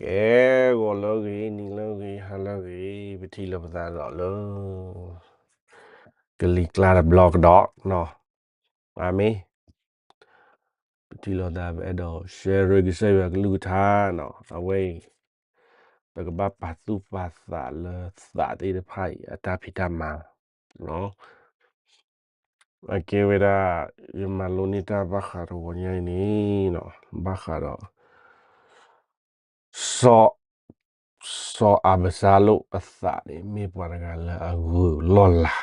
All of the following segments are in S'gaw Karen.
ကဲ ဂီၤလၢအဂ့ၤ နံၤလၢအဂ့ၤ ဟါလၢအဂ့ၤ ပထံၣ်လိာ်ပသးဒီးလၢ ကလံၤကျါတဘျီကဒီးနီၤ, အၤမ့ၣ်, ပထံၣ်လိာ်သး ပအဲၣ်ဒိး share ကစၢ်ယွၤကလုၢ်ကထါနီၤ, အဝဲအံၤ ပကဘၣ်ပာ်သူၣ်ပာ်သးလၢသးသ့ၣ်တဖၣ်အံၤ အတၢ်ဖံးတၢ်မၤ အကဲဝဲဒၣ် ယမၤလိန့ၢ်တၢ်ဘၣ်ဃးတဝီညါအံၤန့ၣ်နီၤ, ဘၣ်ဃးဒီး စီၤ, စီၤအးဘၡါလိၣ်အသးန့ၣ် မ့ၢ်ပှၤတဂၤလၢအဂုၤလီၢ်လၤ,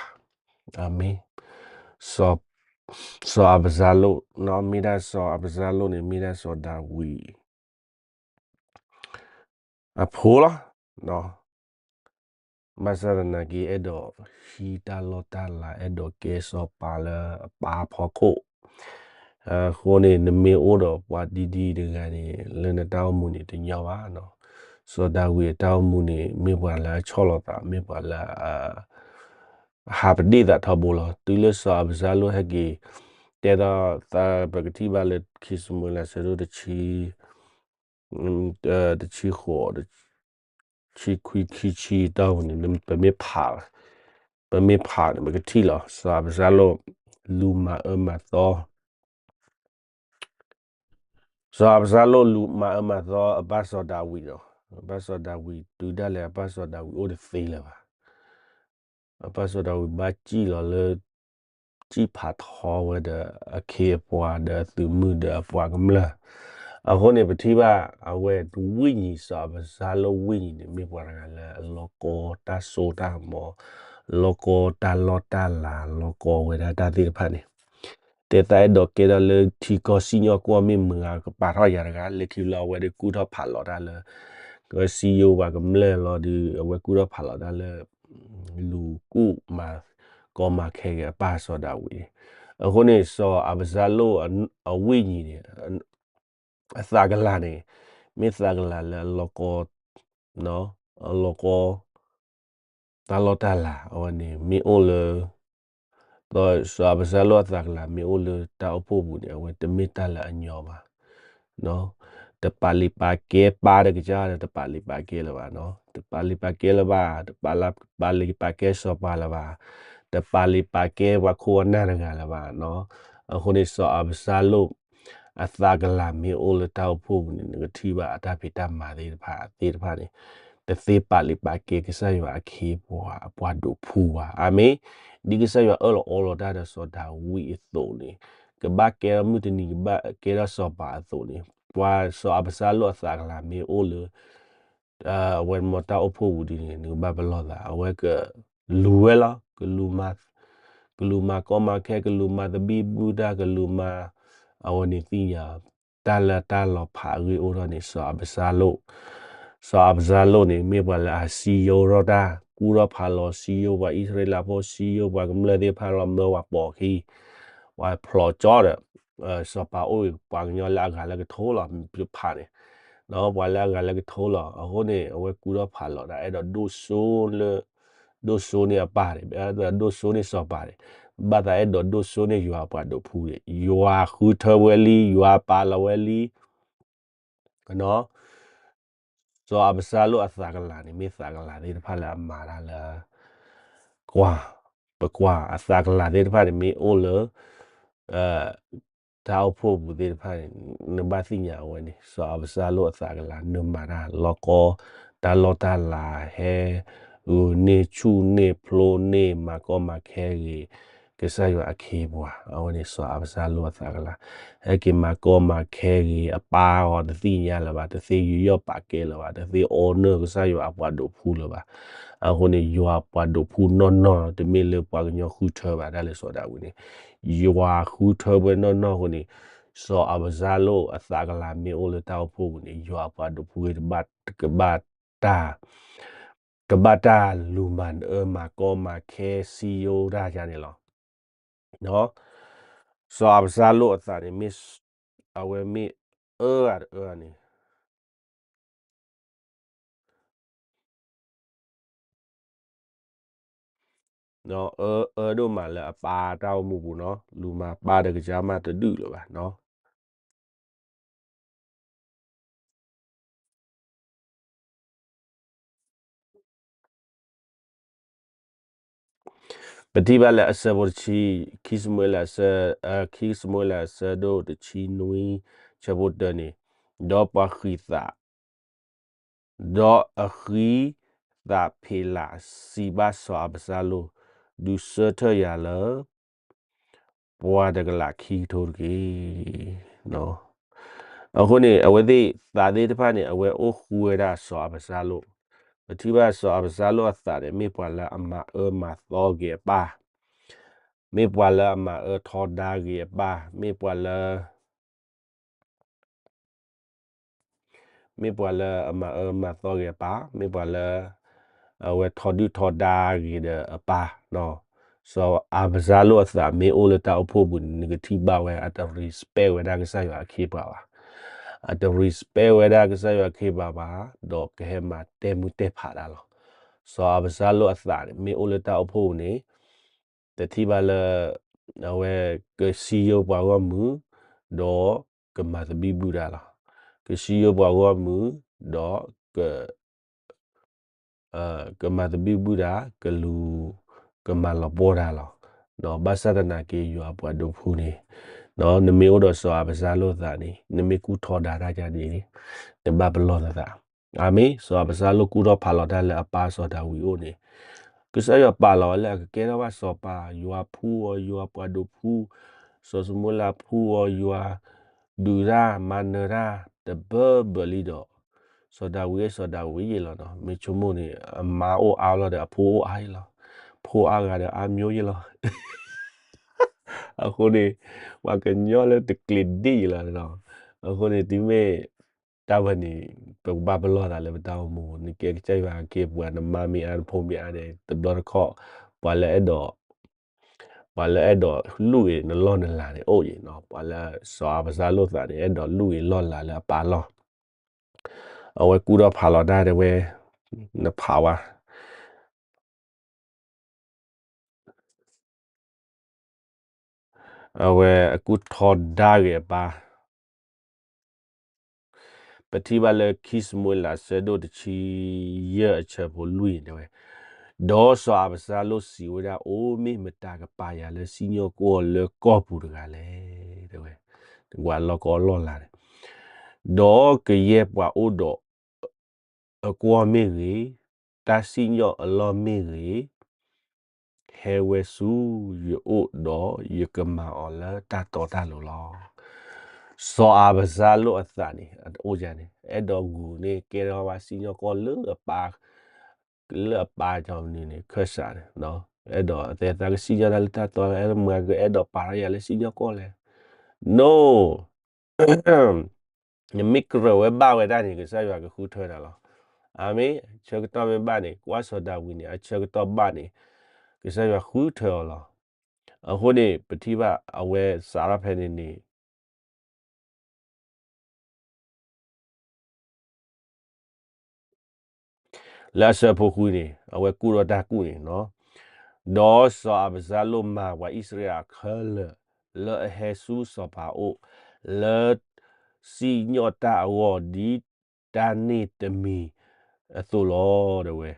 အၤမ့ၣ်, စီၤ, စီၤအးဘၡါလိၣ်နီၤ, မ့ၢ်ဒၣ်စီၤအးဘၡါလိၣ်န့ၣ် မ့ၢ်ဒၣ်စီၤဒၤဝံး အဖိလီၤ. ဘၣ်ဆၣ်သနာ်က့ အဲၣ်ဒိးဟံးတၢ်လီၢ်တၢ်လၤ အဲၣ်ဒိးကဲစီၤပၤလၢအပၢ်အဖီခိၣ်, အဃိန့ၣ် နမ့ၢ်အိၣ်ဒီးပှၤဒ်ဒ်တဂၤန့ၣ် လၢနတၢ်အိၣ်မူန့ၣ်တညီဘၣ်နီၤ. စီၤဒၤဝံးအတၢ်အိၣ်မူန့ၣ် မ့ၢ်ပှၤလၢအဆီၣ်လီၤသး မ့ၢ်ပှၤလၢ ဟးပဒ့ၣ်သးထီဘိလီၤ. တုၤလၢစီၤအးဘၡါလိၣ်ဟဲက့ၤ တဲဒီးသး ပကထံၣ်ဘၣ်လၢခံၡမူၤအ့လး အဆၢဒိၣ်တဆံ တဆံဃိး, ဆံခွံ ခံဆံတီၢ်ပူၤန့ၣ် ပမ့ၢ်ဖး, ပမ့ၢ်ဖးန့ၣ် ပကထံၣ်လီၤ. စီၤအးဘၡါလိၣ် လူၤမၤအၢမၤသီ, စီၤအးဘၡါလိၣ်လူၤမၤအၢမၤသီ အပၢ်စီၤဒၤဝံးဒီး, အပၢ်စီၤဒၤဝံးတုၤဒၣ်လဲာ် အပၢ်စီၤဒၤဝံးအိၣ်တသ့လၢၤဘၣ်. အပၢ်စီၤဒၤဝံးဘၣ်စံၣ်လီၤလၢ စံၣ်ဖးထီဝဲဒီးအခ့အပှၤဒီးအသုးမုၢ်ဒီးအပှၤကမျၢၢ်, အဃိန့ၣ် ပထံၣ်ဘၣ်အဝဲဝိညာဉ် စီၤအးဘၡါလိၣ်ဝိညာဉ်န့ၣ် မ့ၢ်ပှၤတဂၤလၢအလီၤကီတၢ်စိတၢ်ကမီၤ, လီၤကီတၢ်လီၢ်တၢ်လၤ လီၤကီဝဲဒၣ်တၢ်သ့ၣ်တဖၣ်န့ၣ် တဲသးအဲၣ်ဒိးကဲထီၣ်လၢထံကီၢ်စံၣ်ညီၣ်ကွီၢ်မ့ၢ်မုာ်ဧါ ကပာ်ထီၣ်ယၤတဂၤ လၢခံလၢအဝဲဒၣ်ကူၣ်ထီၣ်ဖးလီၤတၢ်လၢ ကစံယိပှၤကမျၢၢ်လီၤဒီး အဝဲကူၣ်ထီၣ်ဖးလီၤတၢ်လၢ လူၤကူၣ်မၤကီမၤခဲက့ၤအပၢ်စီၤဒၤဝံးန့ၣ်, အဃိန့ၣ် စီၤအးဘၡါလိၣ်အဝိညာဉ်န့ၣ် အသးကလၤန့ၣ် မ့ၢ်သးကလၤလၢအလီၤကီ အလီၤကီ တၢ်လီၢ်တၢ်လၤ အဝဲန့ၣ် မ့ၢ်အိၣ်လၢ ဒီးစီၤအးဘၡါလိၣ်အသးကလၤမ့ၢ်အိၣ်လၢတၢ်အိၣ်ဖှိၣ်ပူၤန့ၣ် အဝဲတမ့ၢ်တၢ်လၢအညီဘၣ်. တပာ်လုၢ်ပာ်ကဲပၢ်တကစၢ်ဒီး တပာ်လုၢ်ပာ်ကဲလၢၤဘၣ်နီၤ, တပာ်လုၢ်ပာ်ကဲလၢၤဘၣ်, တပာ်လုၢ်ပာ်ကဲစီၤပၤလၢၤဘၣ်, တပာ်လုၢ်ပာ်ကဲပှၤခိၣ်ပှၤနၢ်တဂၤလၢၤဘၣ်နီၤ. အဃိန့ၣ် စီၤအးဘၡါလိၣ် အသးကလၤမ့ၢ်အိၣ်လၢတၢ်အိၣ်ဖှိၣ်ပူၤန့ၣ် နကထံၣ်ဘၣ်အတၢ်ဖံးတၢ်မၤသ့ၣ်တဖၣ်သ့ၣ်တဖၣ်န့ၣ် တသ့ပာ်လုၢ်ပာ်ကဲကစၢ်ယွၤအခ့အပှၤ အပှၤဒိးဖှူဘၣ်. အၤမ့ၣ်. ဒ်ကစၢ်ယွၤအၢၣ်လီၤအီလီၤတၢ်ဒီးစီၤဒၤဝံးအသိးန့ၣ် ကဘၣ်ကဲထီၣ်မုၢ်တနံၤ ကဘၣ်ကဲထီၣ်စီၤပၤအသိးန့ၣ် ပှၤစီၤအးဘၡါလိၣ်အသးကလၤမ့ၢ်အိၣ်လၢ အဝဲမ့ၢ်တၢ်အိၣ်ဖှိၣ်ပူၤဒ်န့ၣ် နကဘၣ်ပလီၢ်သး အဝဲကလူၤဝဲလီၤ. ကလူၤမၤကီမၤခဲ ကလူၤမၤသဘံၣ်ဘုၣ်တၢ် ကလူၤမၤ အဝဲန့ၣ်သ့ၣ်ညါ တၢ်လၢတၢ်လီၤဖးအဂ့ၢ်အိၣ်ထီၣ်န့ၣ် စီၤအးဘၡါလိၣ် စီၤအးဘၡါလိၣ်န့ၣ် မ့ၢ်ပှၤလၢအစံယိထီၣ်တၢ် ကူၣ်ထီၣ်ဖးလီၤ စံယိပှၤအံၣ်စရ့လးဖိ စံယိပှၤကမျၢၢ်သ့ၣ်တဖၣ်လီၤ မၢပှၤပိာ်အခံ ပှၤဖျိးကၠီဒီး စီၤပၤအိၣ်အံၤ ပှၤကညီလၢအဂၤလၢကထိလီၤ ဖးန့ၣ် ပှၤလၢအဂၤလၢကထိလီၤ အဃိန့ၣ် အဝဲကူၣ်ထီၣ်ဖးလီၤတၢ် အဲၣ်ဒိးဒိၣ်စိလၢ ဒိၣ်စိန့ၢ်အပၢ်န့ၣ် ဒိၣ်စိန့ၢ်စီၤပၤန့ၣ် ဘၣ်သးအဲၣ်ဒိးဒိၣ်စိန့ၢ်ယွၤအပှၤဒိးဖှူန့ၣ် ယွၤဃုထၢဝဲလံ ယွၤပာ်လီၤဝဲလံ စီၤအးဘၡါလိၣ်အသးကလၤန့ၣ် မ့ၢ်သးကလၤသ့ၣ်တဖၣ်လၢအမၤတၢ်လၢ ကွၢ် ပကွၢ် အသးကလၤသ့ၣ်တဖၣ်န့ၣ် မ့ၢ်အိၣ်လၢ တၢ်အိၣ်ဖှိၣ်ပူၤသ့ၣ်တဖၣ်န့ၣ် နဘၣ်သ့ၣ်ညါအဝဲန့ၣ် စီၤအးဘၡါလိၣ်အသးကလၤ နမၤတၢ်လီၤကီ တၢ်လီၢ်တၢ်လၤဟဲ ဂုာ်န့ၢ်ဆူၣ်န့ၢ်ဖျိန့ၢ် မၤကီမၤခဲဂ့ၤ ကစၢ်ယွၤအခ့အပှၤ အဝဲန့ၣ် စီၤအးဘၡါလိၣ်အသးကလၤ ဟဲက့ၤမၤကီမၤခဲဂ့ၤ အပၢ်အီၤတသ့ၣ်ညါလၢၤဘၣ် တသ့ယူးယီၣ်ပာ်ကဲလၢၤဘၣ် တသ့အီနၢၣ်ကစၢ်ယွၤအပှၤဒိးဖှူလၢၤဘၣ် အဃိန့ၣ် ယွၤပှၤဒိးဖှူနီၢ်နီၢ် တမ့ၢ်လၢပှၤကညီဃုထၢဘၣ် တၢ်လၢစီၤဒၤဝံးန့ၣ် ယွၤဃုထၢဝဲနီၢ်နီၢ်အဃိန့ၣ် စီၤအးဘၡါလိၣ်အသးကလၤမ့ၢ်အိၣ်လၢတၢ်အိၣ်ဖှိၣ်ပူၤန့ၣ် ယွၤအပှၤဒိးဖှူဂ့ၤ ကဘၣ်တၢ် ကဘၣ်တၢ်လူၤမၤနၢၤ မၤကီမၤခဲစံယိတၢ်ယါန့ၣ်လီၤ. စီၤအးဘၡါလိၣ်အသးန့ၣ် မ့ၢ် အဝဲမ့ၢ်အၢဂၤတအၢဂၤန့ၣ် အၢဒိၣ်မးလၢအပၢ်တၢ်အိၣ်မူပူၤနီၤ လူၤမၤပၢ်တကစၢ်မးတဒူၣ်လၢၤဘၣ်နီၤ. ပထံၣ်ဘၣ်လၢအဆၢဖိတဆံ, ခံၡမူၤအ့လးအဆၢ, အ, ခံၡမူၤအ့လးအဆၢဒိၣ်တဆံနွံ, ဆၢဖိတၢန့ၣ်, ဒီးပှၤဃံးသး, ဒီးအဃံးသးဖ့းလးစံးဘၣ်စီၤအၤဘၡါလိၣ်, ဒုးဆၢထၢၣ်ယၤလၢ ပှၤတကလးခံကထိတက့ၢ်. အဃိန့ၣ် အဝဲသ့ၣ်သးသ့ၣ်တဖၣ်န့ၣ် အဝဲအိၣ်ဃူဝဲဒၣ်စီၤအၤဘၡါလိၣ်, ပထံၣ်ဘၣ်စီၤအၤဘၡါလိၣ်အသးန့ၣ် မ့ၢ်ပှၤလၢအမၤအၢမၤသီဂ့ၤအပၢ်, မ့ၢ်ပှၤလၢအမၤအၢထီဒါဂ့ၤအပၢ်, မ့ၢ်ပှၤလၢ မ့ၢ်ပှၤလၢအမၤအၢမၤသီဂ့ၤအပၢ်, မ့ၢ်ပှၤလၢ အဝဲထီဒုၣ်ထီဒါဂ့ၤဒီးအပၢ်, စီၤအၤဘၡါလိၣ်အသးမ့ၢ်အိၣ်လၢတၢ်အိၣ်ဖှိၣ်ပူၤန့ၣ် နကထံၣ်ဘၣ်ဝဲ အတrespectဝဲဒၣ်ကစၢ်ယွၤအခ့အပှၤဘၣ်, အတrespectဝဲဒၣ်ကစၢ်ယွၤအခ့အပှၤဘၣ်, ဒီးကဟဲမၤတဲမုၢ်တဲဖးတၢ်လီၤ. စီၤအၤဘၡါလိၣ်အသးန့ၣ် မ့ၢ်အိၣ်လၢတၢ်အိၣ်ဖှိၣ်ပူၤန့ၣ် တထံၣ်ဘၣ်လၢ အဝဲကစံယိၣ်ပှၤဂီၢ်မုၢ်, ဒီးကမၤသဘံၣ်ဘုၣ်တၢ်လီၤ. ကစံယိၣ်ပှၤဂီၢ်မုၢ်, ဒီးက ကမၤသဘံၣ်ဘုၣ်တၢ်, ကလူၤ, ကမၤလီၤပှီၢ်တၢ်လီၤ. ဒီးဘၣ်ဆၣ်သနာ်က့ ယွၤအပှၤဒိးဖုန့ၣ်, နမ့ၢ်အိၣ်ဒီးစီၤအၤဘၡါလိၣ်သးန့ၣ် နမ့ၢ်ကူၣ်ထီဒါတၢ်ကန့ၣ် နဘၣ်ပလီၢ်နသး. အၤမ့ၣ်, စီၤအၤဘၡါလိၣ်ကူၣ်ထီၣ်ဖးလီၤတၢ်လၢအပၢ်စီၤဒၤဝံးအအိၣ်န့ၣ်, ကစၢ်ယွၤပာ်လီၤဝဲလၢအကကဲထီၣ်ဘၣ်စီၤပၤ, ယွၤဖှူအီၤ, ယွၤပှၤဒိးဖု, စီၤၡမူၤအ့လးဖှူအီၤ, ယွၤဒုးတၢ်မၤနၢၤတၢ်တဘၢဘၢလံဒီး စီၤဒၤဝံး, စီၤဒၤဝံးယံာ်လီၤနီၤ, မ့ၢ်ဆိကမိၣ်န့ၣ် အမါအိၣ်အါလီၤဒီးအဖိအိၣ်အါယံာ်လီၤ, ဖိအါဂၤဒီးအါမျိုးယံာ်လီၤ. အဃိန့ၣ် ပှၤကညီလၢတကျ့ၤဒ့ၣ်ယံာ်လီၤနီၤ. အဃိန့ၣ် တုၤမ့ၢ်တၢ်ဝဲန့ၣ် ပကဘၣ်ပလီၢ်သးလၢပတၢ်အိၣ်မူ, နကဲကစၢ်ယွၤအခ့အပှၤ, နမါမ့ၢ်အါ နဖိမ့ၢ်အါန့ၣ် တဘျီတခီၣ် ပှၤလၢအဲၣ်ဒိး ပှၤလၢအဲၣ်ဒိးလူၢ်ဂ့ၤနလီၢ်နလၤန့ၣ်အိၣ်ယံၤနီၤ, ပှၤလၢစီၤအၤဘၡါလိၣ်သးန့ၣ် အဲၣ်ဒိးလူၢ်ဂ့ၤလီၢ်လၤလၢအပၢ်လီၢ်, အဝဲကူၣ်ထီၣ်ဖးလီၤတၢ်တဲဝဲ, နဖးဝဲ အဝဲအကူၣ်ထီဒါဂ့ၤအပၢ်, ပထံၣ်ဘၣ်လၢခံၡမူၤအ့လး ဆၢဒိၣ်တဆံယဲၢ် အဆၢဖိလွံၢ်န့ၣ်တဲဝဲ, ဒီးစီၤအၤဘၡါလိၣ်စံးဝဲဒၣ်, အိၣ်မ့ၢ်မတၤကပာ်ယၤလၢစံၣ်ညီၣ်ကွီၢ်လၢကီၢ်ပူၤတဂၤလဲၣ်, တဲဝဲ, ကွၢ်လီၤကီလီၢ်လၤန့ၣ်, ဒီးကယဲၢ်ပှၤအိၣ်ဒီး အကွီၢ်မ့ၢ်ဂ့ၤ, တၢ်စံၣ်ညီၣ်အလီၢ်မ့ၢ်ဂ့ၤ, ဟဲဝဲဆူယအိၣ်ဒီးယကမၤအီၤလၢတၢ်တီတၢ်လိၤလီၤ. စီၤအၤဘၡါလိၣ်အသးန့ၣ် အအိၣ်ယၤန့ၣ် အဲၣ်ဒိးဂုာ်န့ၢ်ကဲထီၣ်ဘၣ်စံၣ်ညီၣ်ကွီၢ်လၢအပၢ်, လၢအပၢ်ကီမနုၤန့ၣ် ခၢၣ်စးန့ၣ်, အဲၣ်ဒိးအသဲသးကစံၣ်ညီၣ်တၢ်လၢတၢ်တီလၢ အဲၣ်ဒိးမၤကအဲၣ်ဒိးပာ်ထီၣ်ယၤလၢစံၣ်ညီၣ်ကွီၢ်လဲၣ်. No. နမ့ၢ်ကြၢးဝဲဘၣ်ဝဲဒၣ်န့ၣ် ကစၢ်ယွၤကဃုထၢနၤလီၤ. အၤမ့ၣ်, ဆၢကတီၢ်မ့ၢ်ဘၣ်န့ၣ် ကွၢ်စီၤဒၤဝံးန့ၣ် အဆၢကတီၢ်ဘၣ်န့ၣ် ကစၢ်ယွၤဃုထၢအီၤလီၤ. အဃိန့ၣ် ပထံၣ်ဘၣ်အဝဲစးထီၣ်ဖဲန့ၣ်န့ၣ် လၢအဆၢဖိဃုန့ၣ် အဝဲကူၣ်ထီၣ်တၢ်ကူၣ်န့ၣ်, ဒီးစီၤအၤဘၡါလိၣ်မၤပှၤအံၣ်စရ့လးခဲလၢာ် လၢအဟဲဆူစီၤပၤအအိၣ် လၢစံၣ်ညီၣ်တၢ်အဂီၢ် ဒ်တၢ်န့ၢ်တမံၤအသိးလီၤ တဲဝဲ.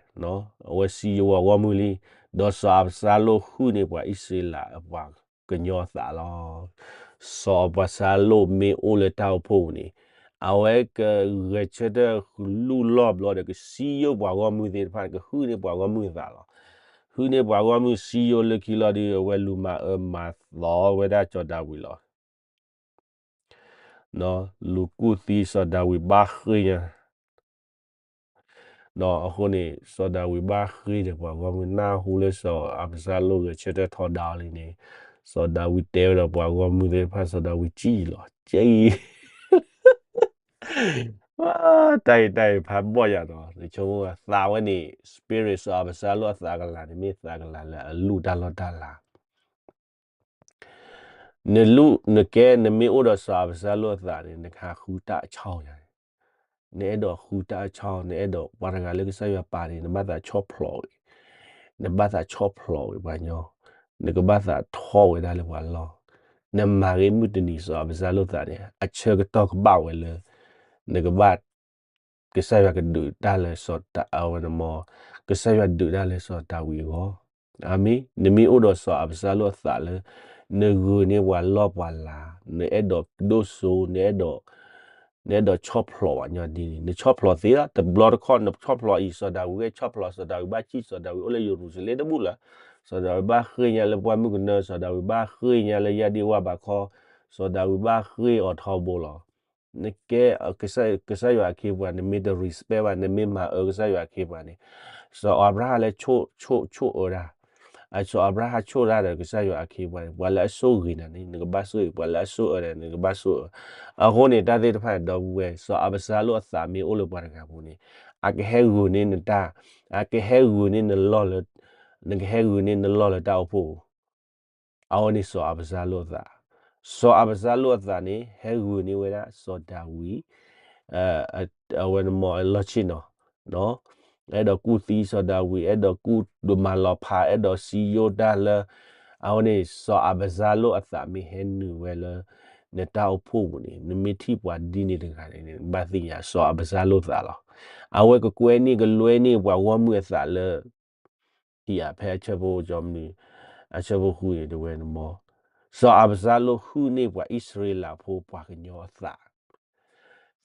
အဝဲစံယိဝၤဂီၢ်မုၢ်လံ, ဒီးစီၤအၤဘၡါလိၣ်ဟုၣ်န့ၢ်ပှၤအံၣ်စရ့လးအပှၤကညီအသးလီၤ. စီၤအၤဘၡါလိၣ်မ့ၢ်အိၣ်လၢတၢ်အိၣ်ဖှိၣ်ပူၤန့ၣ် အဝဲကဂဲၤဆၢထၢၣ်လူၢ်လီၢ်ဘျီဒီး ကစံယိၣ်ပှၤဂီၢ်မုၢ်သ့ၣ်တဖၣ်န့ၣ် ကဟုၣ်န့ၢ်ပှၤဂီၢ်မုၢ်အသးလီၤ. ဟုၣ်န့ၢ်ပှၤဂီၢ်မုၢ်စံယိၣ်လၢခံလီၤဒီး အဝဲလူၤမၤအၢမၤသီဝဲဒၣ်စီၤဒၤဝံးလီၤ. လူၤကူၣ်သံစီၤဒၤဝံးဘၣ်ဃ့ၢ်ညါ, အဃိန့ၣ် စီၤဒၤဝံးဘၣ်ဃ့ၢ်ဒီးပှၤဂီၢ်မုၢ် နၢ်ဟူလၢစီၤအၤဘၡါလိၣ်ဂဲၤဆၢထၢၣ်ထီဒါအီၤလံန့ၣ်, စီၤဒၤဝံးတဲဝဲဒီးပှၤဂီၢ်မုၢ်သ့ၣ်တဖၣ် စီၤဒၤဝံးကံၣ်အံၤလီၤ. ကဲအံၤ တၢ်အံၤတၢ်အံၤဖးဘီၣ်ယၤနီၤ, နဆိကမိၣ်သးဝဲန့ၣ် spirit စီၤအၤဘၡါလိၣ်အသးကလၤန့ၣ် မ့ၢ်သးကလၤလၢအလူၢ်တၢ်လီၢ်တၢ်လၤ နလူၢ်နကဲ နမ့ၢ်အိၣ်ဒီးစီၤအၤဘၡါလိၣ်အသးန့ၣ် နကဟးဃုတၢ်အဆၢညါန့ၣ်, နအဲၣ်ဒိးဃုတၢ်အဆၢ, နအဲၣ်ဒိးပှၤတဂၤလၢကစၢ်ယွၤပာ်န့ၣ် နဘၣ်သးဆီၣ်ဖျိးဝဲ, နဘၣ်သးဆီၣ်ဖျိးဝဲပှၤညီ, နကဘၣ်သးထီၣ်ဝဲဒၣ်လၢပှၤလီၢ်, နမၤဂ့ၤမုၢ်တနံၤစီၤအၤဘၡါလိၣ်သးန့ၣ် အဆၢကတီၢ်ကဘၣ်ဝဲလၢ နကဘၣ် ကစၢ်ယွၤကဒုးတၢ်လၢစီၤတၢ်အဝဲန့ၣ်မ့ၢ် ကစၢ်ယွၤဒုးတၢ်လၢစီၤဒၤဝံးအဂီၢ် အၤမ့ၣ်, နမ့ၢ်အိၣ်ဒီးစီၤအၤဘၡါလိၣ်အသးလၢ နဂုာ်န့ၢ်ပှၤလီၢ်ပှၤလၤ, နအဲၣ်ဒိးဒိၣ်စိ, နအဲၣ်ဒိး နအဲၣ်ဒိးဆီၣ်ဖျိးဘၣ်ညီဒ်န့ၣ် နဆီၣ်ဖျိးသ့လီၤ. တဘျီတခီၣ်နဆီၣ်ဖျိးအံၤ စီၤဒၤဝံးဝဲဆီၣ်ဖျိး, စီၤဒၤဝံးဘၣ်စံၣ်, စီၤဒၤဝံးအိၣ်လၢယရူၤၡလ့ၣ်တဘူၣ်လၢၤ, စီၤဒၤဝံးဘၣ်ဃ့ၢ်ညါလၢပှၢ်မုၢ်ကနၢ, စီၤဒၤဝံးဘၣ်ဃ့ၢ်ညါလၢယၣ်ဒ့ၣ်ဝၣ်ဘးခီ, စီၤဒၤဝံးဘၣ်ဃ့ၢ်အီၤထီဘိလီၤ. နကဲ ကစၢ်ယွၤအခ့အပှၤ နမ့ၢ်တ respect ဘၣ် နမ့ၢ်မၤအၢကစၢ်ယွၤအခ့အပှၤန့ၣ် စီၤအၤဘြၤဟၣ်လၢဆိၣ်ဆိၣ်ဆိၣ်အၢဒၣ်, စီၤအၤဘြၤဟၣ်ဆိၣ်ဒၣ်ဒီးကစၢ်ယွၤအခ့အပှၤန့ၣ် ပှၤလၢအဆိၣ်ဂ့ၤနၤန့ၣ် နကဘၣ်ဆိၣ်ဂ့ၤ, ပှၤလၢအဆိၣ်အၢနၤန့ၣ် နကဘၣ်ဆိၣ်အၢ. အဃိန့ၣ် တၢ်သ့ၣ်တဖၣ်န့ၣ် ဒီပုၢ်ဝဲၢ် စီၤအၤဘၡါလိၣ်အသးမ့ၢ်အိၣ်လၢပှၤတဂၤအပူၤန့ၣ် အကဟဲဂုာ်န့ၢ်နတၢ်, အကဟဲဂုာ်န့ၢ်နလီၢ်လၢ, နကဟဲဂုာ်န့ၢ်နလီၢ်လၢတၢ်အိၣ်ဖှိၣ်ပူၤ အဝဲန့ၣ်စီၤအၤဘၡါလိၣ်အသး, စီၤအၤဘၡါလိၣ်အသးန့ၣ် ဟဲဂုာ်န့ၢ်ဝဲဒၣ်စီၤဒၤဝံး, အဝဲန့ၣ်မ့ၢ်အလီၢ်ဆ့ၣ်နီၤ, အဲၣ်ဒိးကူၣ်သံစီၤဒၤဝံး, အဲၣ်ဒိးကူၣ်ဒိးမၤလီၤဖး, အဲၣ်ဒိးစံယိၣ်တၢ်လၢ, အဝဲန့ၣ် စီၤအၤဘၡါလိၣ်အသးမ့ၢ်ဟဲနုာ်ဝဲလၢ နတၢ်အိၣ်ဖှိၣ်ပူၤန့ၣ် နမ့ၢ်ထံၣ်ပှၤဒ်န့ၣ်တဂၤန့ၣ် နဘၣ်သ့ၣ်ညါစီၤအၤဘၡါလိၣ်သးလီၤ. အဝဲကကွဲန့ၢ်ကလွဲန့ၢ်ပှၤဂီၢ်မုၢ်အသးလၢ ဟံၣ်အဖဲအဆၢဖိကီမနုၤ, အဆၢဖိဃုန့ၣ် တဝဲန့ၣ်မ့ၢ် စီၤအၤဘၡါလိၣ်ဟုၣ်န့ၢ်ပှၤအံၣ်စရ့လးဖိပှၤကညီအသး,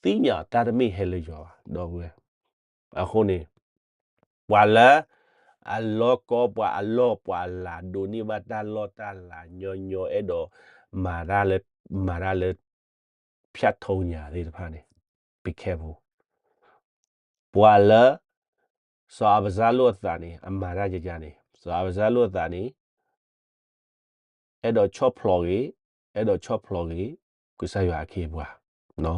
သ့ၣ်ညါတၢ်တမ့ၢ်ဟဲလၢယွၤဘၣ် ဒီပုၢ်ဝဲၢ်, အဃိန့ၣ် ပှၤလၢ အလီၢ်ကီပှၤအလီၢ်ပှၤအလၤဒိးန့ၢ်ဘၣ်တၢ်လီၢ်တၢ်လၤညီညီအဲၣ်ဒိး မၤတၢ်လၢ မၤတၢ်လၢ ဖၠၣ်ထိညါသ့ၣ်တဖၣ်န့ၣ် be careful ပှၤလၢ စီၤအၤဘၡါလိၣ်အသးန့ၣ် အမၤတၢ်ကကါန့ၣ် စီၤအၤဘၡါလိၣ်အသးန့ၣ် အဲၣ်ဒိးဆီၣ်ဖျိးဂ့ၤ, အဲၣ်ဒိးဆီၣ်ဖျိးဂ့ၤ ကစၢ်ယွၤအခ့အပှၤ,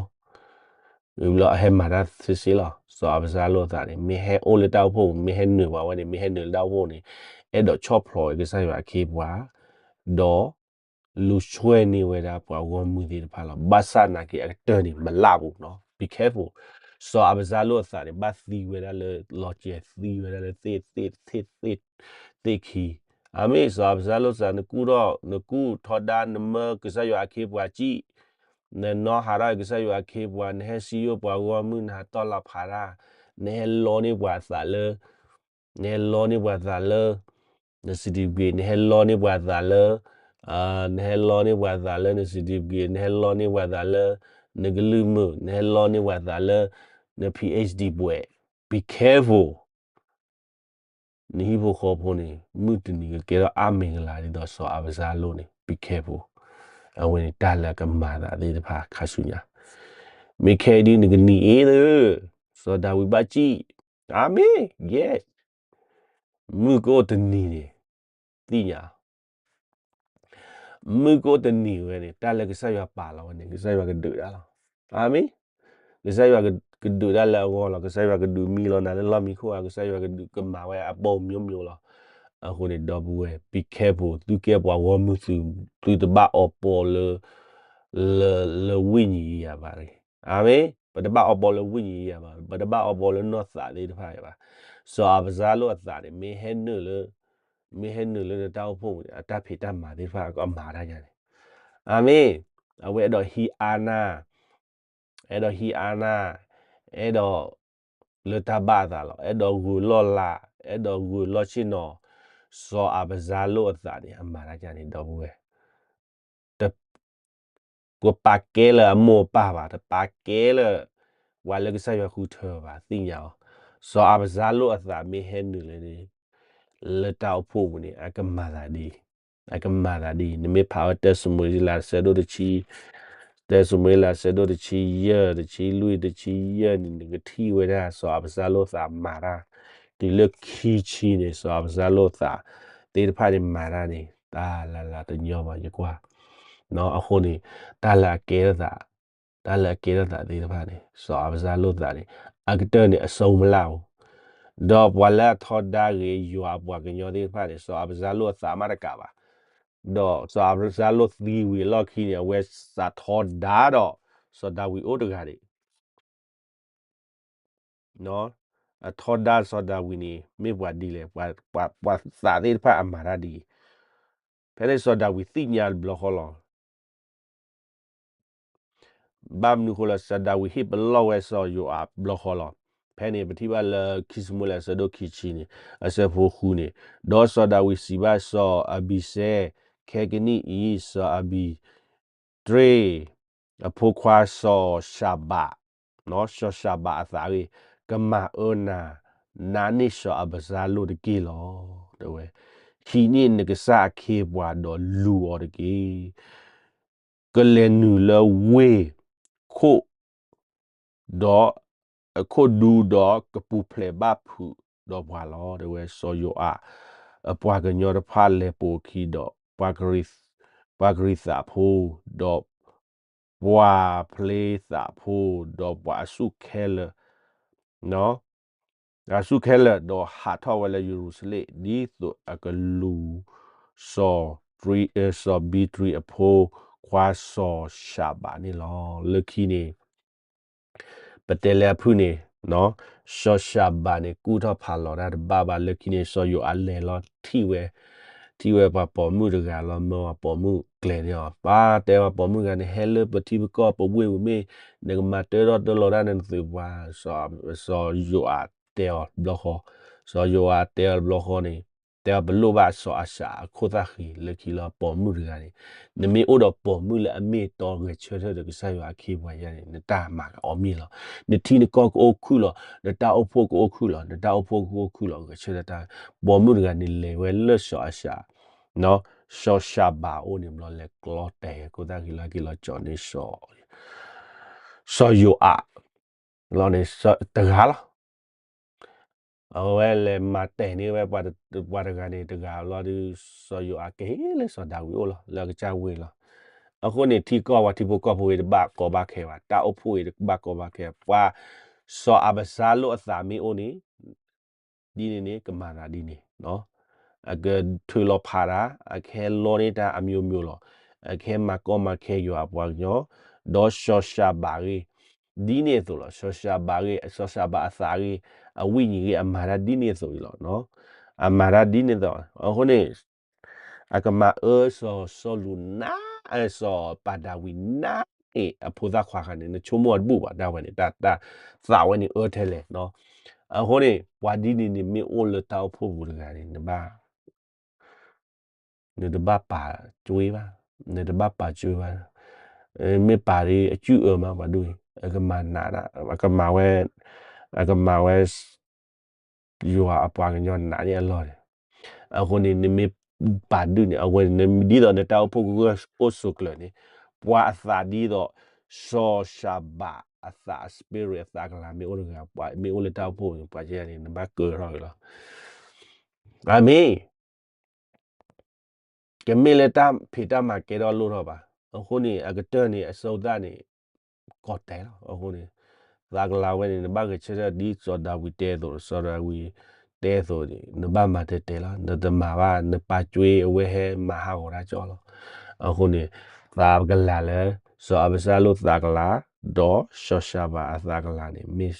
အဟဲမၤတၢ်သ့စ့လီၤ. စီၤအၤဘၡါလိၣ်အသးန့ၣ် မ့ၢ်ဟဲအိၣ်လၢတၢ်အိၣ်ဖှိၣ်ပူၤ မ့ၢ်ဟဲနုာ်ပှၤဝဲန့ၣ် မ့ၢ်ဟဲနုာ်လၢတၢ်အိၣ်ဖှိၣ်န့ၣ် အဲၣ်ဒိးဆီၣ်ဖျိးဂ့ၤ ကစၢ်ယွၤအခ့အပှၤ, ဒီး လူၤဆွဲၣ်န့ၢ်ဝဲဒၣ်ပှၤဂီၢ်မုၢ်သ့ၣ်တဖၣ်လီၤ. ဘၣ်ဆၣ်နာ်က့အကတၢၢ်န့ၣ် မလၢ်ဘူးနီၤ be careful. စီၤအၤဘၡါလိၣ်အသးန့ၣ် ဘၣ်သံဝဲဒၣ်လၢ လီၤစဲၤသံဝဲဒၣ်လၢသ့ၣ်သ့ၣ်သ့ၣ်သ့ၣ်ခံ, အၤမ့ၣ်, စီၤအၤဘၡါလိၣ်သး နကူၣ်ထီၣ် နကူၣ်ထီဒါ နမၢကစၢ်ယွၤအခ့အပှၤစံၣ်, နနီၢ်ဟးထီၣ်ကစၢ်ယွၤအခ့အပှၤ, နဟဲစံယိၣ်ပှၤဂီၢ်မုၢ် နဟးတီၢ်လီၤဖးတၢ်, နဟဲလီန့ၢ်ပှၤအသးလၢ နဟဲလီန့ၢ်ပှၤသးလၢ န certificate, နဟဲလီန့ၢ်ပှၤသးလၢ နဟဲလီန့ၢ်ပှၤသးလၢန certificate, နဟဲလီန့ၢ်ပှၤသးလၢ နကလုၢ်မုာ်, နဟဲလီန့ၢ်ပှၤသးလၢ န PhD ဘွဲ့, be careful. နဟံၣ်ဖိဃီဖိန့ၣ် မုၢ်တနံၤကကဲထီၣ်အါမ့ၢ်ကလၤဒ်သိးစီၤအၤဘၡါလိၣ်န့ၣ် be careful. အဝဲန့ၣ် တၢ်လၢအကမၤသးသ့ၣ်တဖၣ်ခါဆူညါ, မ့ၢ်ခဲအံၤဒ်နကနံၤအ့ၣ်လၢ စီၤဒၤဝံးဘၣ်စံၣ်, အၤမ့ၣ်, yes. မုၢ်ကအိၣ်တနံၤန့ၣ် သ့ၣ်ညါ မုၢ်ကအိၣ်တနံၤဝဲန့ၣ် တၢ်လၢကစၢ်ယွၤပာ်လီၤဝဲန့ၣ် ကစၢ်ယွၤကဒုးတၢ်လီၤ. အၤမ့ၣ်. ကစၢ်ယွၤကဒုးတၢ်လၢအဂီၢ်လီၤ. ကစၢ်ယွၤကဒုးမံလီၤနၤလၢလီၢ်မံခိၣ်ဧါ, ကစၢ်ယွၤကဒုးကမၤဝဲအဘီမျိုးမျိုးလီၤ. အဃိန့ၣ် ဒီပုၢ်ဝဲၢ် be careful, သုကဲပှၤဂီၢ်မုၢ်သု, သုတဘၣ်အီၤပီၤလၢ လၢ လၢဝိညာဉ်ရေးရာဘၣ်. အၤမ့ၣ်. ပတဘၣ်အီၤပီၤလၢဝိညာဉ်ရေးရာဘၣ်, ပတဘၣ်အီၤပီၤလၢနီၢ်သးသ့ၣ်တဖၣ်အံၤဘၣ်. စီၤအၤဘၡါလိၣ်အသးန့ၣ် မ့ၢ်ဟဲနုာ်လၢ မ့ၢ်ဟဲနုာ်လၢနတၢ်အိၣ်ဖှိၣ်ပူၤန့ၣ် အတၢ်ဖံးတၢ်မၤသ့ၣ်တဖၣ်ကမၤတၢ်ညါန့ၣ်, အၤမ့ၣ်. အဝဲအဲၣ်ဒိးဟံးအါနၢ်, အဲၣ်ဒိးဟံးအါနၢ်, အဲၣ်ဒိးလၢတၢ်ဘၣ်အသးလီၤ. အဲၣ်ဒိးဂုာ်လီၢ်လၤ, အဲၣ်ဒိးဂုာ်လီၢ်ဆ့ၣ်နီၤ. စီၤအၤဘၡါလိၣ်အသးန့ၣ် အမၤတၢ်ညါန့ၣ် ဒီပုၢ်ဝဲၢ် တပာ်ကဲလၢအမိၢ်အပၢ်ဘၣ်, တပာ်ကဲလၢ ပှၤလၢကစၢ်ယွၤဃုထၢဘၣ်, သ့ၣ်ညါအီၤ. စီၤအၤဘၡါလိၣ်အသးမ့ၢ်ဟဲနုာ်လၢ လၢတၢ်အိၣ်ဖှိၣ်ပူၤန့ၣ် အကမၤသးဒ်အံၤ, အကမၤသးဒ်အံၤ. နမ့ၢ်ဖးဝဲ တၢ စမူၤအ့လး ဆၢဒိၣ်တဆံ, တၢ စမူၤအ့လး ဆၢဒိၣ်တဆံယဲၢ်, တဆံလွံၢ်, တဆံယဲၢ်န့ၣ် နကထံၣ်ဝဲဒၣ် စီၤအၤဘၡါလိၣ်အသးမၤတၢ်, တုၤလၢခံဆံန့ၣ် စီၤအၤဘၡါလိၣ်အသးသ့ၣ်တဖၣ်န့ၣ် မၤတၢ်န့ၣ် တၢ်လၢ်လၢ်တညီဘၣ် ယကွၢ် အဃိန့ၣ် တၢ်လၢအကဲထီၣ်သး, တၢ်လၢအကဲထီၣ်သးသ့ၣ်တဖၣ်န့ၣ် စီၤအၤဘၡါလိၣ်သးန့ၣ် အကတၢၢ်န့ၣ် အစိမလၢ်ဧိၤ, ဒီးပှၤလၢအထီဒါဂ့ၤ ယွၤအပှၤကညီသ့ၣ်တဖၣ်န့ၣ် စီၤအၤဘၡါလိၣ်အသးမးတကးဘၣ်. ဒီးစီၤအၤဘၡါလိၣ်သံဝံၤအလီၢ်ခံန့ၣ် အဝဲစးထီဒါဒီး စီၤဒၤဝံးအိၣ်တဂၤဒံး အထီဒါစီၤဒၤဝံးန့ၣ် မ့ၢ်ပှၤဒ်လဲၣ်, ပှၤသးသ့ၣ်တဖၣ်အမၤတၢ်ဒ်အံၤ, ဖဲန့ၣ်စီၤဒၤဝံးသ့ၣ်ညါတဘျီဃီလီၤ. ဘၣ်မနုၤဃိလၢ စီၤဒၤဝံးဟ့ၣ်ပလီၢ်ဝဲစီၤယိၤအးတဘျီဃီလီၤ. ဖဲန့ၣ်ပထံၣ်ဘၣ်လၢခံၡမူၤအ့လးအဆၢဒိၣ်ခံဆံန့ၣ် အဆၢဖိဃုန့ၣ်, ဒီးစီၤဒၤဝံးစံးဘၣ်စီၤအဘံၡဲ, ခဲကနံၣ်အံၤ စီၤအဘံတရ့ၣ် အဖိခွါစီၤၡၤဘး, စီၤၡၤဘးအသးအဂ့ၢ်, ကမၤအၢနၤ နးန့ၢ်စီၤအးဘၡါလိၣ်တက့ၢ်လီၤ. တဲဝဲ, ဟံးန့ၢ်နကစၢ်အခ့အပှၤဒီးလူၤအီၤတက့ၢ်. ကလဲၤနုာ်လၢဝ့ၢ်ခိၣ် ဒီး ခိၣ်ဒူဒီးကပူၤဖျဲးဘၣ်ဖုးဒီးပှၤလီၤ. တဲဝဲ စီၤယိၤအးအပှၤကညီတဖၣ်လဲၤပိာ်အခံဒီး ပှၤကရံးသးဖိ ဒီး ပှၤဖျ့သးဖိ ဒီးပှၤအဆူၣ်ခဲလၢာ် အဆူၣ်ခဲလၢာ် ဒီးဟးထီၣ်ဝဲလၢယရူၤၡလ့ၣ် ဒ်သိးအကလူၤ စီၤ စီၤဘံတရ့ၣ်အဖိခွါစီၤၡၤဘးန့ၣ်လီၤ. လၢခံန့ၣ် ပတဲလၢအဖုၣ်န့ၣ် စီၤၡၤဘးန့ၣ် ကူၣ်ထီၣ်ဖးလီၤတၢ်တဘၣ်ဘၣ်. လၢခံန့ၣ် စီၤယိၤအးလဲၤလီၤထံၣ်ဝဲ, ထံၣ်ဝဲပှၤပိာ်မုၣ်တဂၤလီၤ မၢပှၤပိာ်မုၣ်ကျဲၤန့ၢ်အီၤ ပှၤတဲပှၤပိာ်မုၣ်တဂၤန့ၣ် ဟဲလၢပထံပကီၢ်ပဝ့ၢ်ပူၤမ့ၢ် နကမၤတၢထီၣ်တၢလီၤတၢ်န့ၣ်နသုးပှၤ, စီၤယိၤအးတဲအီၤတဘျီဃီ, စီၤယိၤအးတဲအီၤတဘျီဃီန့ၣ် တဲအီၤပလိၣ်ဘၣ်စီၤအၤၡးအခိၣ်သၣ်ဃံ လၢခံလၢပိာ်မုၣ်တဂၤန့ၣ်, နမ့ၢ်အိၣ်ဒီးပိာ်မုၣ်လၢအမ့ၢ်အတီဂဲၤဆၢထၢၣ်ဒီးကစၢ်ယွၤအခ့အပှၤယါန့ၣ် နတၢ်မၤကအီၣ်မ့ၢ်လီၤ. နထံနကီၢ်ကအိၣ်ခုၣ်လီၤ, နတၢ်အိၣ်ဖှိၣ်ကအိၣ်ခုၣ်လီၤ, နတၢ်အိၣ်ဖှိၣ်ကအိၣ်ခုၣ်လီၤ ဂဲၤဆၢထၢၣ်တၢ်, ပိာ်မုၣ်တဂၤန့ၣ်လဲၤဝဲလၢစီၤအၤၡး စီၤၡၤဘးအအိၣ်န့ၣ်ဘျီ လဲၤကျီတဲာ်ခိၣ်သၣ်ဃံလၢက့ၤလီၤကၠီၤန့ၢ် စီၤယိၤအး လီၤန့ၣ် တဂၤလီၤ. အဝဲလဲၤမၤတဲာ်န့ၢ်ဝဲ ပှၤတဂၤန့ၣ်တဂၤလီၤဒီး စီၤယိၤအးကဟ့ၣ်လၢစီၤဒၤဝံးအိၣ်လီၤ လၢအကစၢ်ဝ့ၢ်လီၤ. အဃိန့ၣ် ထံကီၢ်ပှၤထံဖိကီၢ်ဖိအံၤတဘၣ်ကီဘၣ်ခဲဘၣ်, တၢ်အိၣ်ဖှိၣ်အံၤတဘၣ်ကီဘၣ်ခဲ, ပှၤစီၤအးဘၡါလိၣ်အသးမ့ၢ်အိၣ်န့ၣ် ဒ်န့ၣ်န့ၣ် ကမၤသးဒ်န့ၣ်, အကထုးလီၤဖးတၢ်, အကဟဲလီန့ၢ်တၢ်အမျိုးမျိုးလီၤ, အကဟဲမၤကီမၤခဲယွၤအပှၤကညီ, ဒီးစီၤၡၤဘးဂ့ၢ် ဒ်န့ၣ်အသိးလီၤ. စီၤၡၤဘးဂ့ၢ်, စီၤၡၤဘးအသးဂ့ၢ်, အဝိညာဉ်ဂ့ၢ် အမၤတၢ်ဒ်န့ၣ်အသိးအံၤလီၤ. အမၤတၢ်ဒ်န့ၣ်အသိး, အဃိန့ၣ် အကမၤအၢစီၤစီလူးနး, စီၤပၤဒၤဝံးနးန့ၣ် အဖိသၣ်ခွါခါန့ၣ် နဆိကမိၣ်အီၤတဘူၣ်ဘၣ် တၢ်ဝဲန့ၣ် တၢ် တၢ်သးဝဲန့ၣ်အၢထဲလဲၣ်. အဃိန့ၣ် ပှၤဒ်န့ၣ်န့ၣ် မ့ၢ်အိၣ်လၢတၢ်အိၣ်ဖှိၣ်ပူၤတဂၤန့ၣ် နဘၣ် နတဘၣ်ပာ်ကွံာ်ဘၣ်, နတဘၣ်ပာ်ကွံာ်ဘၣ်, မ့ၢ်ပာ်ဒီးအကုၢ်အၢမး ပှၤဒိၣ်အံၤ အကမၤနးဒၣ်, အကမၤဝဲ, အကမၤဝဲ ယွၤအပှၤကညီနးန့ၣ်အလီၢ်န့ၣ်, အဃိန့ၣ် နမ့ၢ်ပာ်ဒုၣ်န့ၣ် အဝဲန့ၣ် ဒ်သိးနတၢ်အိၣ်ဖှိၣ်ကဂၢၢ်အိၣ်ဆိးကျၢၤန့ၣ်, ပှၤအသးဒ်သိး စီၤၡၤဘးအသး spirit အသးကလၤမ့ၢ်အိၣ်တဂၤ, ပှၤမ့ၢ်အိၣ်လၢတၢ်အိၣ်ဖှိၣ်န့ၣ် ပှၤကဲန့ၣ် နဘၣ်ကၢထီၣ်က့ၤလီၤ. အၤမ့ၣ် ကမ့ၢ်လၢတၢ်ဖံးတၢ်မၤကဲထီၣ်လိၣ်ထီၣ်ဘၣ်. အဃိန့ၣ် အကတၢၢ်န့ၣ် အစိသၣ်န့ၣ် ကီၤတဲာ်လီၤ. အဃိန့ၣ် သးကလၤဝဲန့ၣ် နဘၣ်ဂဲၤဆၢထၢၣ်ဒ်စီၤဒၤဝံးတဲအသိး, စီၤဒၤဝံးတဲအသိးန့ၣ် နဘၣ်မၤတဲာ်တဲာ်လီၤ. နတမၤဘၣ် နပာ်ကွံာ်အဝဲဟဲမၤဟးဂီၤတၢ်ကၠီလီၤ. အဃိန့ၣ် သးကလၤလၢ စီၤအးဘၡါလိၣ်သးကလၤ ဒီးစီၤၡၤဘးအသးကလၤန့ၣ် မ့ၢ်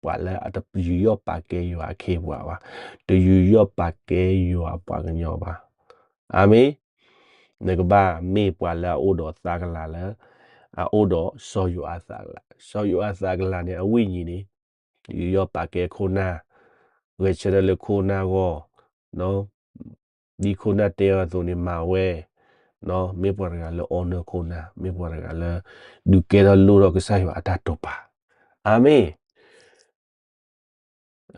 ပှၤလၢအတယူးယီၣ်ပာ်ကဲယွၤအခ့အပှၤဘၣ်, တယူးယီၣ်ပာ်ကဲယွၤအပှၤကညီဘၣ်. အၤမ့ၣ်. နကဘၣ်မ့ၢ်ပှၤလၢအအိၣ်ဒီးသးကလၤလၢ အအိၣ်ဒီးစီၤယိၤအၤသးကလၤ, စီၤယိၤအၤသးကလၤန့ၣ် အဝိညာဉ်န့ၣ် ယူးယီၣ်ပာ်ကဲခိၣ်နၢ်, ဂဲၤဆၢထၢၣ်လၢခိၣ်နၢ်အဂီၢ်, ဒ်ခိၣ်နၢ်တဲအီၤအသိးန့ၣ်မၤဝဲ, မ့ၢ်ပှၤတဂၤလၢ honor ခိၣ်နၢ်, မ့ၢ်ပှၤတဂၤလၢ ဒုးကဲထီၣ်လိၣ်ထီၣ်ကစၢ်ယွၤအတၢ်တိာ်ပာ်. အၤမ့ၣ်.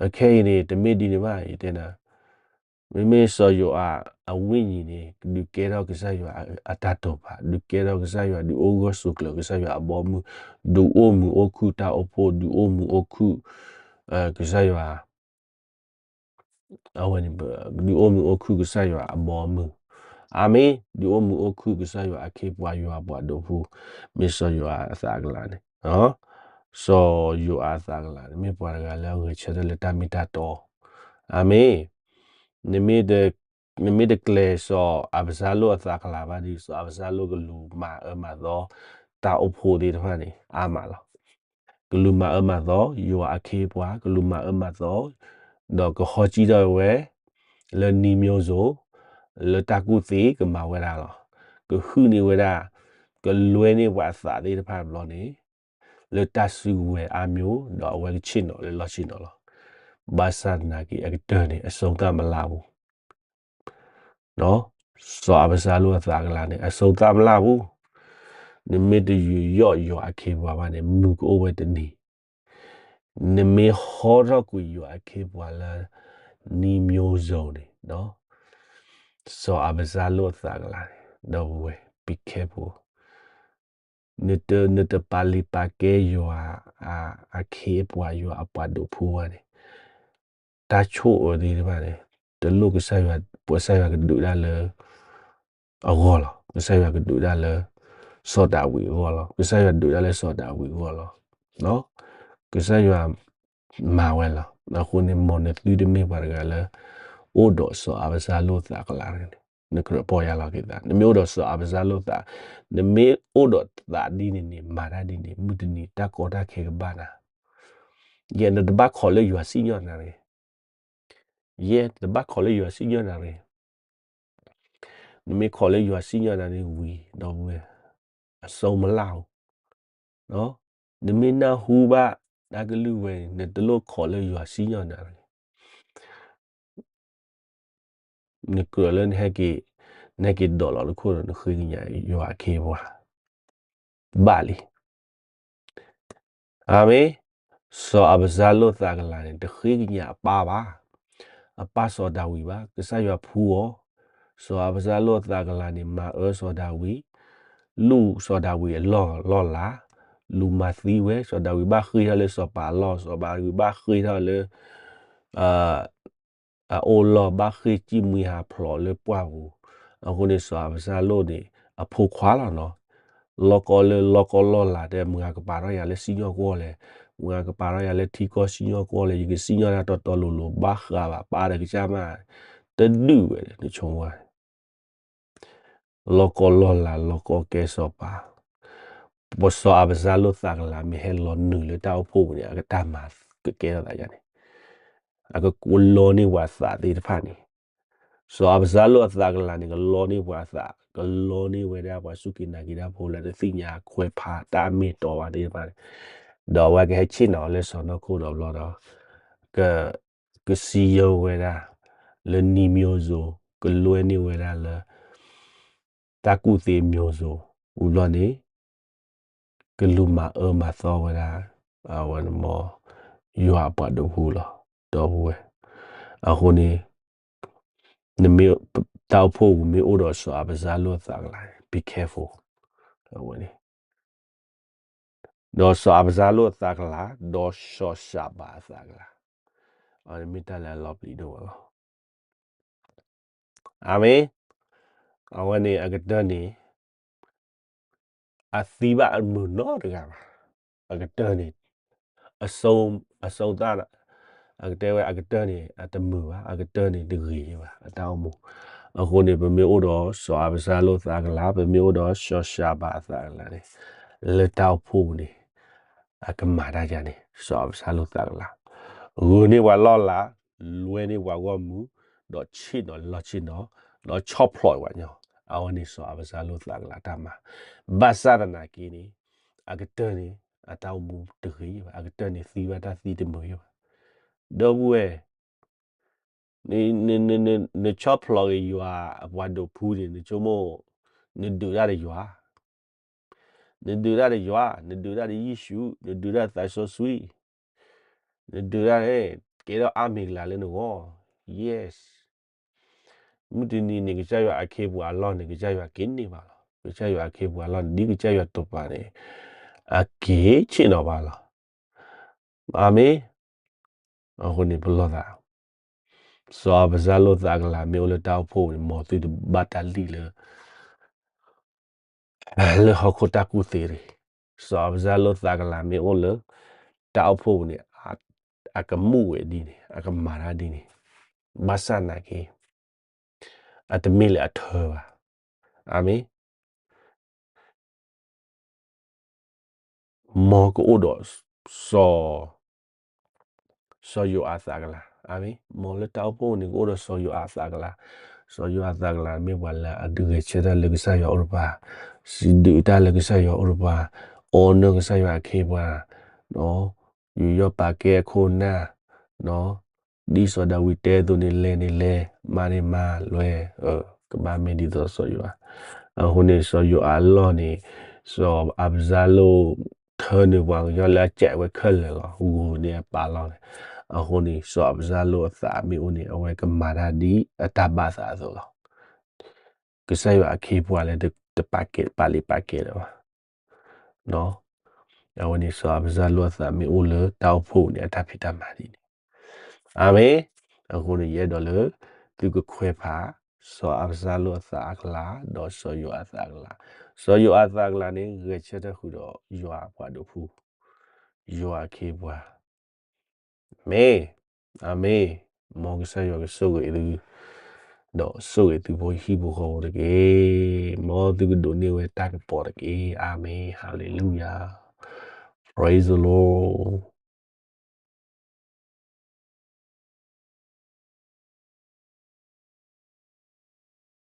အခဲအံၤန့ၣ် တမ့ၢ်ဒ်န့ၣ်ဘၣ် ယတဲနၤ, မ့မ့ၢ်စီၤယိၤအၤအဝိညာဉ်န့ၣ် ဒုးကဲထီၣ်ကစၢ်ယွၤအတၢ်တိာ်ပာ်, ဒုးကဲထီၣ်ကစၢ်ယွၤ ဒုးအိၣ်ဂၢၢ်ဆိးကျၢၤကစၢ်ယွၤအဘီအမုၢ်, ဒုးအိၣ်မုာ်အိၣ်ခုၣ်တၢ်အိၣ်ဖှိၣ်, ဒုးအိၣ်မုာ်အိၣ်ခုၣ် ကစၢ်ယွၤ အဝဲန့ၣ် ဒုးအိၣ်မုာ်အိၣ်ခုၣ်ကစၢ်ယွၤအဘီအမုၢ်. အၤမ့ၣ်. ဒုးအိၣ်မုာ်အိၣ်ခုၣ်ကစၢ်ယွၤအခ့အပှၤ ယွၤအပှၤဒိးဖှူ, မ့ၢ်စီၤယိၤအၤအသးကလၤန့ၣ်, စီၤယိၤအၤအသးကလၤန့ၣ် မ့ၢ်ပှၤတဂၤလၢအဂဲၤဆၢထၢၣ်လၢတၢ်မ့ၢ်တၢ်တီ. အၤမ့ၣ်. နမ့ၢ်တကျဲၤစီၤအးဘၡါလိၣ်အသးကလၤဘၣ်ဒီး စီၤအးဘၡါလိၣ်ကလူၤမၤအၢမၤသီ တၢ်အိၣ်ဖှိၣ်သ့ၣ်တဖၣ်န့ၣ် အါမးလီၤ. ကလူၤမၤအၢမၤသီ ယွၤအခ့အပှၤ, ကလူၤမၤအၢမၤသီ ဒီးကဟီကံၣ်ထီၣ်ဝဲ လၢနံၤမၠိစိၤ လၢတၢ်ကူၣ်သ့ကမၤဝဲဒၣ်လီၤ. ကဟုၣ်န့ၢ်ဝဲဒၣ် ကလွဲန့ၢ်ပှၤအသးသ့ၣ်တဖၣ်တဘျီန့ၣ် လၢတၢ်စုကဝဲၤအါမျိၤ ဒီးအဝဲကဆ့ၣ်နီၤလၢလီၢ်ဆ့ၣ်နီၤလီၤ. ဘၣ်ဆၣ်သနာ်က့ အကတၢၢ်န့ၣ် အဆိသၣ်မလၢ်ဘူး စီၤအးဘၡါလိၣ်အသးကလၤန့ၣ် အဆိသၣ်မလၢ်ဘူး. နမ့ၢ်တယူးယီၣ်ယွၤအခ့အပှၤဘၣ်န့ၣ် မုၢ်ကအိၣ်ဝဲတနံၤ, နမ့ၢ်ဟီထီၣ်ကွံာ်ယွၤအခ့အပှၤလၢ နံၤမျိၤစိၤန့ၣ်, စီၤအးဘၡါလိၣ်အသးကလၤန့ၣ် ဒီပုၢ်ဝဲၢ် be careful. နတပာ်လုၢ်ပာ်ကဲယွၤအခ့အပှၤ ယွၤအပှၤဒိးဖှူဘၣ်န့ၣ်, တၢ်ဆိၣ်အၢသ့ၣ်တဖၣ်န့ၣ် တလိၣ်ကစၢ်ယွၤ, ကစၢ်ယွၤကဒုးတၢ်လၢ အဂီၢ်လီၤ. ကစၢ်ယွၤကဒုးတၢ်လၢ စီၤဒၤဝံးအဂီၢ်လီၤ. ကစၢ်ယွၤဒုးတၢ်လၢစီၤဒၤဝံးအဂီၢ်လီၤ. ကစၢ်ယွၤမၤဝဲလီၤ. အဃိန့ၣ် မ်နသုတမ့ၢ်ပှၤတဂၤလၢ အိၣ်ဒီးစီၤအးဘၡါလိၣ်သးကလၤန့ၣ်, နကြၢးပီၢ်ယၢ်လီၤက့ၤသး, နမ့ၢ်အိၣ်ဒီးစီၤအးဘၡါလိၣ်သး, နမ့ၢ်အိၣ်ဒီးသးဒ်န့ၣ်န့ၣ် မၤတၢ်ဒ်န့ၣ် မုၢ်တနံၤတၢ်ကီတၢ်ခဲကဘၣ်နၤ, ယဲနတဘၣ်ခိးလၢယွၤစံၣ်ညီၣ်နၤတဂ့ၤ, ယဲနတဘၣ်ခိးလၢယွၤစံၣ်ညီၣ်နၤတဂ့ၤ နမ့ၢ်ခိးလၢယွၤစံၣ်ညီၣ်နၤန့ၣ်ဝံၤ ဒီပုၢ်ဝဲၢ်, အဆိမလၢ်ဧိၤ, နမ့ၢ်နၢ်ဟူဘၣ်တၢ်ကလုၢ်ဝဲန့ၣ် နတလိၣ်ခိးလၢယွၤစံၣ်ညီၣ်နၤတဂ့ၤ. နကြၢးလၢနဟဲက့ၤ, နဟဲက့ၤဒိးလီၤတခိၣ်ဒီး နဃ့ကညးယွၤအခ့အပှၤ ဘၣ်လံ. အၤမ့ၣ်. စီၤအးဘၡါလိၣ်သးကလၤန့ၣ် တဃ့ကညးအပၢ်ဘၣ်, အပၢ်စီၤဒၤဝံးဘၣ်, ကစၢ်ယွၤဖှူအီၤ, စီၤအးဘၡါလိၣ်သးကလၤန့ၣ် မၤအၢစီၤဒၤဝံး, လူၢ်စီၤဒၤဝံးအလီၢ်လီၢ်လၤ, လူၤမၤသံဝဲ, စီၤဒၤဝံးဘၣ်ဃ့ၢ်ထီၣ်လၢစီၤပၤအလီၢ်, စီၤဒၤဝံးဘၣ်ဃ့ၢ်ထီၣ်လၢ အအိၣ်လီၢ် ဘၣ်ဃ့ၢ်စံၣ်မှံဟးဖျိးလၢပှၢ်ပူၤ, အဃိန့ၣ် စီၤအးဘၡါလိၣ်န့ၣ် အဖိခွါလီၤနီၤ, လီၢ်ကီလၢလီၢ်ကီလီၢ်လၤ တဲမုၢ်ဂၤကပာ်ထီၣ်ယၤလၢစံၣ်ညီၣ်ကွီၢ်လဲၣ်, မုၢ်ဂၤကပာ်ထီၣ်ယၤလၢထံကီၢ်စံၣ်ညီၣ်ကွီၢ်လဲၣ်, ယကစံၣ်ညီၣ်တၢ်တီတီလိၤလိၤ ဘၣ်ဃးဘၣ် ပၢ်ဒီးကစၢ်မး, တဒုးဝဲန့ၣ် နဆိကမိၣ် လီၢ်ကီလီၢ်လၤ လီၢ်ကီကဲစီၤပၤ, ပစီၤအးဘၡါလိၣ်သးကလၤ မ့ၢ်ဟဲလီၤနုာ်လၢတၢ်အိၣ်ဖှိၣ်ပူၤန့ၣ် အကတၢ်မၤကကဲထီၣ်သးယၤန့ၣ်, အကလီန့ၢ်ပှၤအသးသ့ၣ်တဖၣ်န့ၣ်, စီၤအးဘၡါလိၣ်အသးကလၤန့ၣ် ကလီန့ၢ်ပှၤအသး, ကလီန့ၢ်ဝဲဒၣ်ပှၤစူၢ်က့ၤနာ်က့ၤတၢ်ဖိလၢတသ့ၣ်ညါခွဲးဖး တၢ်အမ့ၢ်အတီဘၣ်သ့ၣ်တဖၣ်န့ၣ်, ဒီးအဝဲကဟဲဆ့ၣ်နီၤလၢစီၤနီၢ်ခိၣ်ဒီးဘျီဒီး က ကစံယိဝဲဒၣ် လၢနံၤမျိၤစိၤ, ကလွဲန့ၢ်ဝဲဒၣ်လၢ တၢ်ကူၣ်သ့မျိၤစိၤ, ဝံၤဘျီန့ၣ် ကလူၤမၤအၢမၤသီဝဲဒၣ် အဝဲန့ၣ်မ့ၢ် ယွၤအပှၤဒိးဖှူလီၤ ဒီပုၢ်ဝဲၢ်, အဃိန့ၣ် နမ့ၢ် တၢ်အိၣ်ဖှိၣ်ပူၤမ့ၢ်အိၣ်ဒီးစီၤအးဘၡါလိၣ်အသးကလၤန့ၣ် be careful အဝဲန့ၣ် ဒီးစီၤအးဘၡါလိၣ်အသးကလၤ, ဒီးစီၤၡၤဘးအသးကလၤ, အဝဲန့ၣ်မ့ၢ်တၢ်လၢအလီၤပျံၤဒိၣ်မးလီၤ. အၤမ့ၣ်. အဝဲန့ၣ်အကတၢၢ်န့ၣ် အသံဘၣ်အမုာ်နီတဂၤဘၣ်. အကတၢၢ်န့ၣ် အဆိ, အဆိသၣ်, အကတဲဝဲအကတၢၢ်န့ၣ် အတမုာ်ဘၣ်, အကတၢၢ်န့ၣ်တဂ့ၤဘၣ် အတၢ်အိၣ်မူ. အဃိန့ၣ် ပမ့ၢ်အိၣ်ဒီးစီၤအးဘၡါလိၣ်သးကလၤ, ပမ့ၢ်အိၣ်ဒီးစီၤၡၤဘးအသးကလၤန့ၣ် လၢတၢ်အိၣ်ဖှိၣ်ပူၤန့ၣ် အကမၤတၢ်ယၤန့ၣ် စီၤအးဘၡါလိၣ်သးကလၤ, ဂုာ်န့ၢ်ပှၤလီၢ်လၤ, လွဲန့ၢ်ပှၤဂီၢ်မုၢ်, ဒီးဆ့ၣ်နီၤလီၢ်ဆ့ၣ်နီၤ, ဒီးဆီၣ်ဖျိးပှၤညီ, အဝဲန့ၣ်စီၤအးဘၡါလိၣ်သးကလၤတၢ်မၤ. ဘၣ်ဆၣ်သနာ်က့န့ၣ် အကတၢၢ်န့ၣ် အတၢ်အိၣ်မူတဂ့ၤဘၣ်, အကတၢၢ်န့ၣ်သံဘၣ်တၢ်သံတမုာ်ဘၣ်. ဒီပုၢ်ဝဲၢ် နဆီၣ်ဖျိးက့ၤယွၤအပှၤဒိးဖှူန့ၣ် နဆိကမိၣ် နဒုးတၢ်ဒီးယွၤ, နဒုးတၢ်ဒီးယွၤ, နဒုးတၢ်ဒီးယ့ၣ်ၡူး, နဒုးတၢ်ဒီးသးစီဆှံ, နဒုးတၢ်န့ၣ် ကဲထီၣ်အါမ့ၤကလၤလၢနဂီၢ်. Yes. မုၢ်တနံၤန့ၣ် ကစၢ်ယွၤအခ့အပှၤအလီၢ်န့ၣ် ကစၢ်ယွၤက့ၤန့ၢ်ဘၣ်လီၤ. ကစၢ်ယွၤအခ့အပှၤအလီၢ်န့ၣ် ဒ်ကစၢ်ယွၤတပၤန့ၣ် အက့ၤဆ့ၣ်နီၤဘၣ်လီၤ. အၤမ့ၣ်. အဃိန့ၣ် ပလီၢ်သး စီၤအးဘၡါလိၣ်သးကလၤမ့ၢ်အိၣ်လၢတၢ်အိၣ်ဖှိၣ်န့ၣ် မ်သုတဘၣ်တၢ်လံၣ်လၢ လၢဟီၣ်ခိၣ်တၢ်ကူၣ်သ့တဂ့ၤ. စီၤအးဘၡါလိၣ်သးကလၤမ့ၢ်အိၣ်လၢ တၢ်အိၣ်ဖှိၣ်ပူၤန့ၣ် အကမူၣ်ဝဲဒ်န့ၣ် အကမၤတၢ်ဒ်န့ၣ် ဘၣ်ဆၣ်သနာ်က့ အတမ့ၢ်လၢအထၢဘၣ်. အၤမ့ၣ်. မ်ကအိၣ်ဒီး စီၤ စီၤယိၤအးသးကလၤ. အၤမ့ၣ်. မ်လၢတၢ်အိၣ်ဖှိၣ်န့ၣ် ကအိၣ်ဒီးစီၤယိၤအးသးကလၤ. စီၤယိၤအးသးကလၤ မ့ၢ်ပှၤလၢအဒုးဂဲၤဆၢထၢၣ်လၢကစၢ်ယွၤအအိၣ်တပၤ, စံးဒုးတၢ်လၢကစၢ်ယွၤအအိၣ်တပၤ, အီနၢကစၢ်ယွၤအခ့အပှၤ, ယူးယီၣ်ပာ်ကဲအခိၣ်အနၢ်, ဒ်စီၤဒၤဝံးတဲအသိးန့ၣ် လဲၤန့ၣ်လဲၤ, မၤန့ၣ်မၤလွဲ, ကဘၣ်မ့ၢ်ဒ်သိးစီၤယိၤအၤ. အဃိန့ၣ် စီၤယိၤအၤအလီၢ်န့ၣ် စီၤအးဘၡါလိၣ်ထၢနုာ်ပှၤကညီလၢအစဲးဝဲခဲလၢာ်လီၤ, ဂုာ်န့ၢ်အပၢ်လီၤန့ၣ်. အဃိန့ၣ် စီၤအးဘၡါလိၣ်အသးမ့ၢ်အိၣ်န့ၣ် အဝဲကမၤတၢ်ဒ်အတၢ်ဘၣ်သးအသိးလီၤ. ကစၢ်ယွၤအခ့အပှၤလၢတပာ်ကဲပာ်လံာ်ပာ်ကဲလၢၤဘၣ်. အဝဲန့ၣ် စီၤအးဘၡါလိၣ်အသးမ့ၢ်အိၣ်လၢတၢ်အိၣ်ဖှိၣ်န့ၣ် အတၢ်ဖံးတၢ်မၤဒ်န့ၣ်. အၤမ့ၣ်. အဃိန့ၣ် ယအဲၣ်ဒိးလၢ သုကခွဲးဖး စီၤအးဘၡါလိၣ်အသးအကလၤ ဒီးစီၤယိၤအၤအသးအကလၤ. စီၤယိၤအၤအသးအကလၤန့ၣ် ဂဲၤဆၢထၢၣ်ဃုာ်ဒီးယွၤအပှၤဒိးဖှူ, ယွၤအခ့အပှၤ မ့ၢ်, အၤမ့ၣ်, မ်ကစၢ်ယွၤကဆိၣ်ဂ့ၤသု, ဒီးဆိၣ်ဂ့ၤသုဖိဟံၣ်ဖိဃီဖိတက့ၢ်. မ်သုကဒိးန့ၢ်ဝဲတၢ်ကပီၤတက့ၢ်. အၤမ့ၣ်, Hallelujah, Praise the Lord.